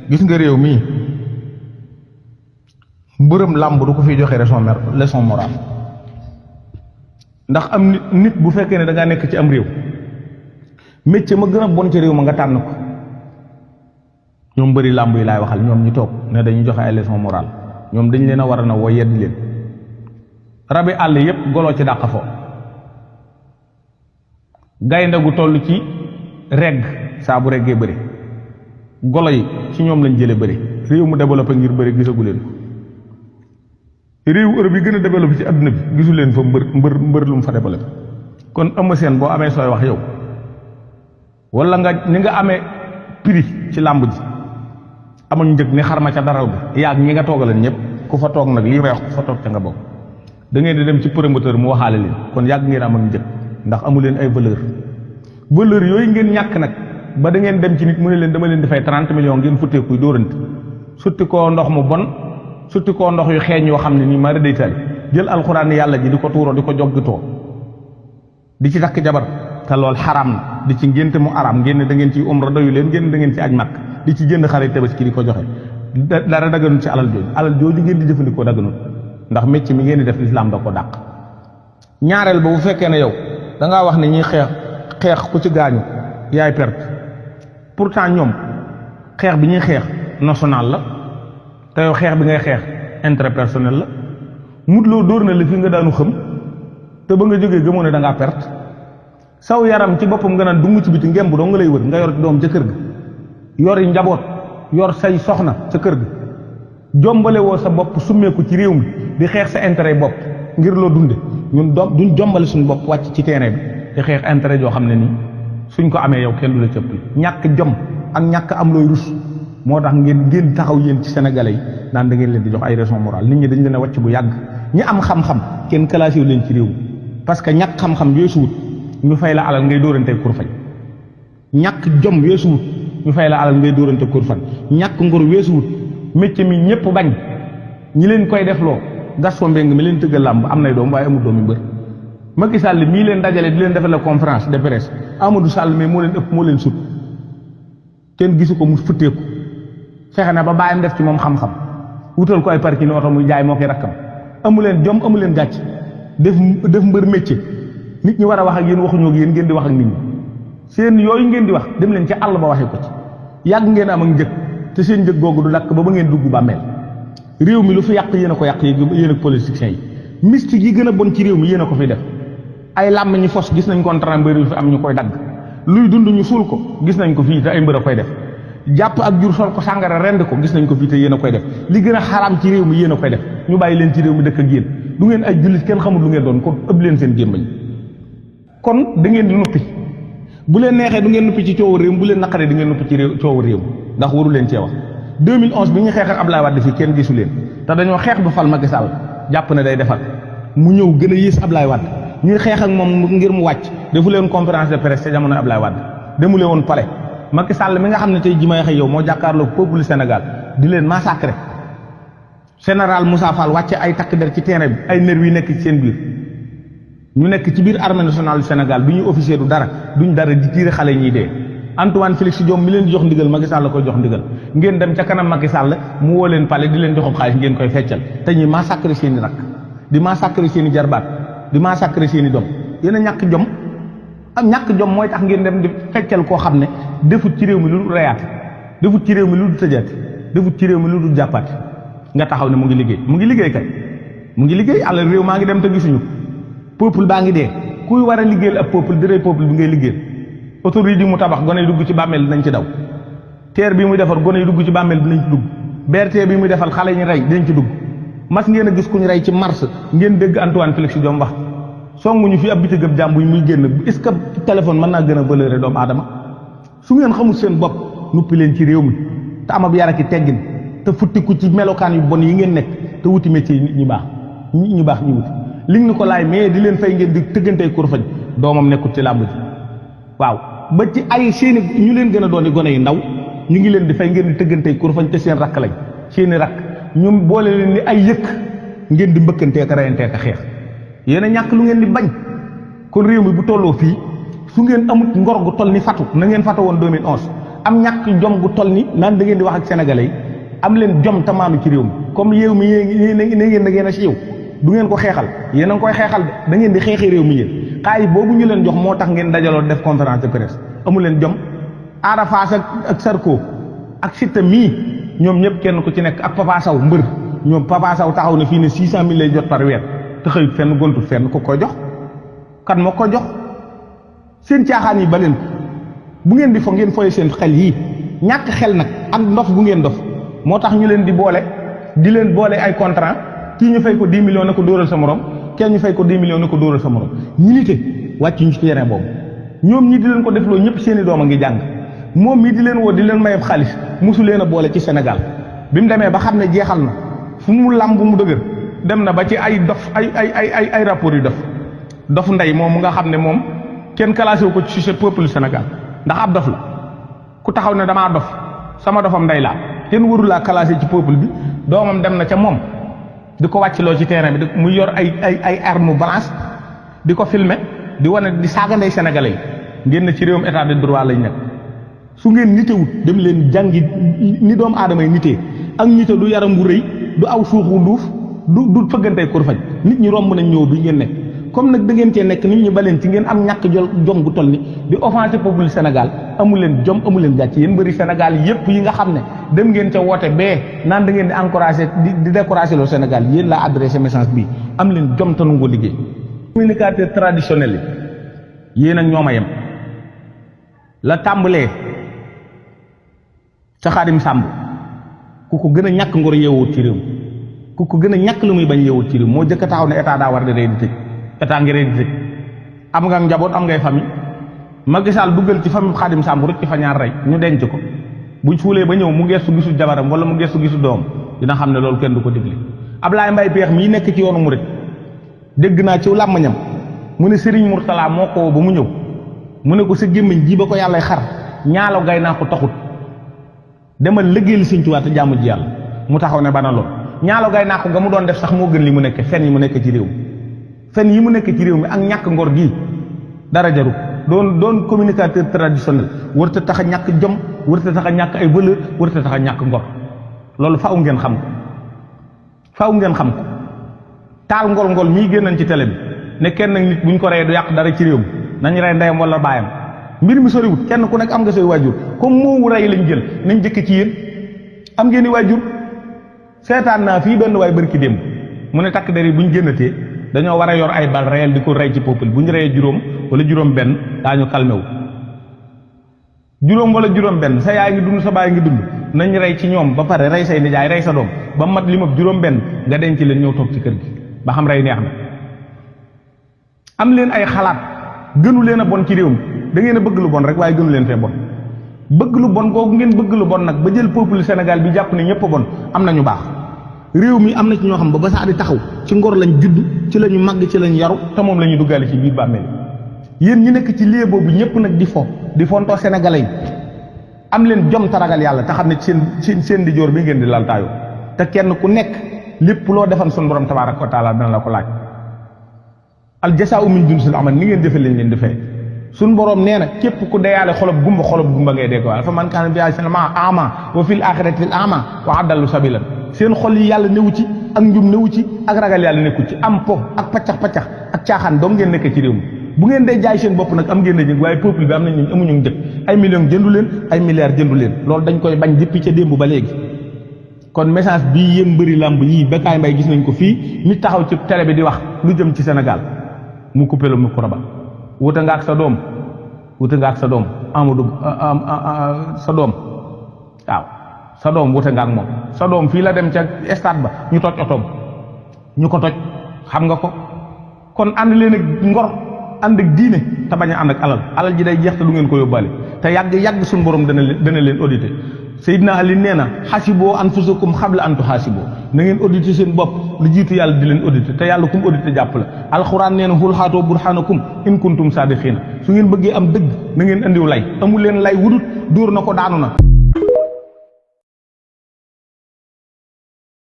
gis nga réew mii mbërëm làmb du ko fiy joxe leçon morale ndax am nit bu fekkee ne da ngaa nekk ci am réew métier ma gën a bon ci réew ma nga tànn ko ñoom bëri làmb yi laay waxal ñoom ñu toog ne dañuy joxe ay leçon morale ñoom dañ leen a war a na woo yedd leen rabi àll yépp golo ci dàq fo gaynde gu toll ci regg saa bu reggee bëri golo yi ci ñoom lañ jële bëri réew mu développé ngir bëri gisagu leen ko réew Europe yi gën a développé ci àdduna bi gisu leen fa mbër lu mu fa développé kon Eumeu Sène boo amee sooy wax yow wala nga ni nga amee prix ci làmb ji amuñ njëg ni xarma ca daral ga yaag ñi nga toogaleen ñëpp ku fa toog nag lii may wax ku fa toog ca nga bokk da ngeen di dem ci promoteur mu waxaale leen kon yàgg ngeen am ak njëg ndax amu leen ay valeur yooyu ngeen ñàkk nag ba da ngeen dem ci nit mu ne leen dama leen di fay 30 millions ngeen futteekuy dóorante sutti koo ndox mu bon sutti koo ndox yu xeeñ yoo xam ne nii mara day tali jël alxuraan yàlla ji di ko tuuroo di ko joggitoo di ci takk jabar te lool xaraam na di ci ngénte mu araam ngeen ne da ngeen ci umra doyu leen ngeen da ngeen ci aj makk di ci jënd xarit tabaski di ko joxe dara daganut ci alal jooju ngeen di jëfandikoo daganut ndax métier mi ngeen di def lislaam da ko dàq ñaareel ba bu fekkee ne yow da ngaa wax ne ñuy xeex ku ci gaañu yaay perte pourtant ñoom xeex bi ñuy xeex national la te yow xeex bi ngay xeex interpersonnel la mutloo dóor na la fi nga daanu xëm te ba nga jógee gëmoo ne da ngaa perte saw yaram ci boppam nga naan dungu ci biti ngem bu doo nga lay wër nga yor doom ca kër ga yori njaboot yor say soxna ca kër ga jombale woo sa bopp summeeku ci réew mi di xeex sa intérêt bopp ngir loo dunde ñun duñ jombale suñu bopp wàcc ci terrain bi di xeex intérêt yoo xam ne nii suñ ko amee yow kenn du la cëpp ñàkk jom ak ñàkk am looy rus moo tax ngeen taxaw yéen ci sénégalais yi naan da ngeen leen di jox ay leçon morale nit ñi dañ leen a wàcc bu yàgg ñi am xam-xam kenn classé wu leen ci réew parce que ñàkk xam-xam weesuwut ñu fay la alal ngay dóorante kur fañ ñàkk jom weesuwut ñu fay la alal ngay dóorante kur fañ ñàkk ngor weesuwut métier mi ñëpp bañ ñi leen koy def loo Gaston Mbengue mi leen tëggal làmb am nay doom waaye amul doomi mbër Macky Sall mii leen dajale di leen defal la conférence de presse Amadou Sall mais moo leen ëpp moo leen sut kenn gisu ko mu futteeku fexe na ba bàyyam def ci moom xam-xam wutal ko ay parking oto muy jaay moo koy rakkam amu leen jom amu leen gàcc def mbër métier nit ñi war a wax ak yéen waxuñoo ak yéen ngeen di wax ak nit ñi seen yooyu ngeen di wax dem leen ci àll ba waxee ko ci yàgg ngeen am ak njëg te seen njëg googu du dakk ba ngeen dugg bàmmeel réew mi lu fi yàq yéen a ko yàq yéen ak politiciens yi mystique yi gën a bon ci réew mi yéen a ko fi def ay làmm ñi fos gis nañ contrat mbëri fi am ñu koy dagg luy dund ñu suul ko gis nañ ko fii te ay mbër a koy def jàpp ak jur sol ko sàngara rend ko gis nañ ko fii te yéen a koy def li gën a xaraam ci réew mi yéen a koy def ñu bàyyi leen ci réew mi dëkk ak yéen du ngeen ay jullit kenn xamul lu ngeen doon kon ëpp leen seen gémmañ kon da ngeen di noppi bu leen neexee du ngeen noppi ci coowu réew bu leen naqaree di ngeen noppi ci coowu réew ndax waru leen cee wax 2011 bi ñu xeex ak Ablaye Wade fii kenn gisu leen te dañoo xeex ba fal Macky Sall jàpp ne day defal mu ñëw gën a yées Ablaye Wade ñuy xeex ak moom ngir mu wàcc defu leen conférence de presse ca jamono Ablaye Wade demule woon palais Macky Sall mi nga xam ne tey ji may xëy yow moo jàkkaarloo peuple Sénégal di leen massacrer général Moussa Fall wàcce ay takk der ci terrain bi ay nervi yi nekk ci seen biir ñu nekk ci biir armée nationale du Sénégal du ñuy officier du dara duñ dara di tiire xale ñiy dee Antoine Félix Diome mi leen di jox ndigal Macky Sall la koy jox ndigal ngeen dem ca kanam Macky Sall mu woo leen palais di leen joxob xaalis ngeen koy feccal te ñuy massacrer seen i rakk di massacrer seen i jarbaat di massacrer seen i doom yéen a ñàkk jom am ñàkk jom mooy tax ngeen dem di feccal koo xam ne defut ci réew mi lu dul reyaate defut ci réew mi lu dul tëjaate defut ci réew mi lu dul jàppaate nga taxaw ne mu ngi liggéey kay mu ngi liggéey àll réew maa ngi dem te gisuñu peuple baa ngi dee kuy war a liggéeyal ab peuple direy peuple bi ngay liggéeyal autoroute yi mu tabax gone yi dugg ci bàmmeel dinañ ci daw terre bi muy defar gone yi dugg ci bàmmeel dinañ ci dugg BRT bi muy defal xale ñu rey dinañ ci dugg mas ngeen a gis ku ñu rey ci mars ngeen dégg Antoine Félix Diome wax songuñu fi ab biti gëb jàmbu muy génn est-ce que téléphone mën naa gën a valeur doomu aadama su ngeen xamul seen bopp nuppi leen ci réew mi te am ab yar ak teggin te futtiku ci melokaan yu bon yi ngeen nekk te wuti métier yi nit ñi baax ñi wuti li ni ko laay mais di leen fay ngeen di tëggantey kurfañ doomam nekkut ci làmb ji waaw ba ci ay seeni ñu leen gën a doon gone yu ndaw ñu ngi leen di fay ngeen di tëggantey kurfañ te seen rakk lañ seeni rakk ñun boole leen ni ay yëkk ngeen di mbëkkanteeka reyanteeka xeex yéen a ñàkk lu ngeen di bañ kon réew mi bu tolloo fii su ngeen amut ngor gu toll ni fatu na ngeen fata woon 2011 am ñàkk jom gu toll ni naan da ngeen di wax ak sénégalais yi am leen jom tamaanu ci réew mi comme réew mi ngeen da ngeen a siiw du ngeen ko xeexal yéen a ngi koy xeexal de da ngeen di xeexi réew mi yéen xaalis boobu ñu leen jox moo tax ngeen dajaloo def conférence de presse amu leen jom Ada Fass ak Sarko ak Siteu mii ñoom ñëpp kenn ku ci nekk ak Papa Sow mbër ñoom Papa Sow taxaw na fii ne 600.000 lay jot par weer te xëyut fenn gontul fenn ku ko jox kan moo ko jox seen caaxaan yi ba leen bu ngeen di fo ngeen foye seen xel yii ñàkk xel nag ak ndof bu ngeen dof moo tax ñu leen di leen boole ay contrat kii ñu fay ko 10 millions na ko dóoral sa morom kenn ñu fay ko 10 millions na ko dóoral sa morom ñi nite wàcc ñu ci terrain boobu ñoom ñi di leen ko defloo ñëpp seeni doom a ngi jàng moom mii di leen woo di leen mayeb xaalis mosu leen a boole ci Sénégal bi mu demee ba xam ne jeexal na fu mu làmb mu dëgër dem na ba ci ay dof ay rapport yu dof ndey moom mu nga xam ne moom kenn classé wu ko ci ce peuple Sénégal ndax ab dof la ku taxaw ne damaa dof sama dofam ndey laa kenn warul laa classé ci peuple bi doomam dem na ca moom di ko wàccloo ci terrain bi muy yor ay arme blanche di ko filmer di wane di saaga ndey sénégalais yi ngeen na ci réewum état de droit lañ nekk su ngeen nitewut dem leen jàngi ni doomu aadama yi nitee ak nite du yaram bu rëy du aw suux wu duuf du fëggantey kur fañ nit ñi romb nañ ñëw bi ngeen nekk comme nag da ngeen cee nekk nit ñi baleen ci ngeen am ñàkk jom gu toll ni di offensé peuple Sénégal amu leen jom amu leen gàcc yéen bëri Sénégal yépp yi nga xam ne dem ngeen ca woote bee naan da ngeen di encouragé di découragé loo Sénégal yéen laa adressé message bii am leen jom te nangoo liggéey communicateur traditionnel yi yéen ak ñoom a yem la tàmbalee ca Xaadim Sàmb ku ko gën a ñàkk ngor yeewut ci réew ku ko gën a ñàkk lu muy bañ yeewut ci réew moo jëkk a taxaw ne état daa war di rey di tëj état ngi rey di tëj am nga njaboot am ngay famille Macky Sall duggal ci famille Xaadim Sàmb rek ci fa ñaar rey ñu denc ko buñ suulee ba ñëw mu gestu gisu jabaram wala mu gestu gisu doom dina xam ne loolu kenn du ko digle Ablaye Mbaye Peex mii nekk ci yoonu murit dégg naa ci làmmañam mu ne Serigne Mourtala moo ko ba mu ñëw mu ne ko sa gémmiñ ji ba ko yàllay xar ñaalo gay naa ko taxut demal liggéeyal Sëñ Tuubaa te jaamu ji yàlla mu taxaw ne bana lool ñaalo gay naa ko nga mu doon def sax moo gën li mu nekk fen yi mu nekk ci réew mi fen yi mu nekk ci réew mi ak ñàkk ngor gii dara jaru doon communicateur traditionnel warut a tax a ñàkk jom warut a tax a ñàkk ay valeur warut a tax a ñàkk ngor loolu faaw ngeen xam ko taal ngol mii génnañ ci télé bi ne kenn nag nit buñ ko reyee du yàq dara ci réew mi nañ rey ndeyam wala baayam mbir mi soriwut kenn ku nekk am nga say waajur comme moomu rey lañ jël nañ jëkk ci yéen am ngeen i waajur seetaan naa fii benn waay bërki démb mu ne takk der yi buñ génnatee dañoo war a yor ay bal réel di ko rey ci peuple bu ñu reyee juróom wala juróom benn daañu calmé wu juróom wala juróom benn sa yaay ngi dund sa baay ngi dund nañ rey ci ñoom ba pare rey say nijaay rey sa doom ba mat li ma juróom benn nga denc leen ñëw toog ci kër gi ba xam rey neex na am leen ay xalaat gënu leen a bon ci réew mi da ngeen a bëgg lu bon rek waaye gënu leen fee bon bëgg lu bon googu ngeen bëgg lu bon nag ba jël peuple Sénégal bi jàpp ne ñëpp a bon am na ñu baax réew mi am na ci ñoo xam ba saa di taxaw ci ngor lañ judd ci la ñu màgg ci lañ yaru te moom la ñu duggaale ci biir bàmmeel yéen ñi nekk ci lieu boobu ñëpp nag di fontoo sénégalais yi am leen jom taragal yàlla te xam ne seen di joor bi ngeen di laltaayoo te kenn ku nekk lépp loo defan sun borom tabaaraka wa taala dana la ko laaj al jasaa'u min jinsil amal ni ngeen jëfe leen di fay sun borom nee na képp ku deyaale xolob gumba ngay dee ko wàll fa man kaana bi sinama ama wa fil axirati al ama wa adallu sabilan seen xol yi yàlla newu ci ak njum newu ci ak ragal yàlla nekku ci am po ak paccax ak caaxaan dong ngeen nekk ci réew mi bu ngeen dee jaay seen bopp nag am ngeen njëg waaye peuple bi am nañ ñu amuñu njëg ay millions jëndu leen ay milliards jëndu leen loolu dañ koy bañ depuis ca démb ba léegi kon message bii yéen mbëri làmb yii Bécaye Mbaye gis nañ ko fii nit taxaw ci télé bi di wax lu jëm ci Sénégal mu coupé la micro ba wuta nga ak sa doom Amadou sa doom waaw sa doom wuta nga ak moom sa doom fii la dem ca stade ba ñu toj otoom ñu ko toj xam nga ko kon ànd leen ak ngor ànd ak diine te bañ a ànd ak alal ji day jeex te du ngeen ko yóbbaale te yàgg suñu borom dana leen audité Seydina Ali nee na xasiboo anfusakum xabla an tuxaasiboo na ngeen audité seen bopp lu jiitu yàlla di leen audité te yàlla kum audité jàpp la alxuraan nee na xul xaatoo burxaanakum in kuntum saadiqiina su ngeen bëggee am dëgg na ngeen andiw lay amul leen lay wudut dóor na ko daanu na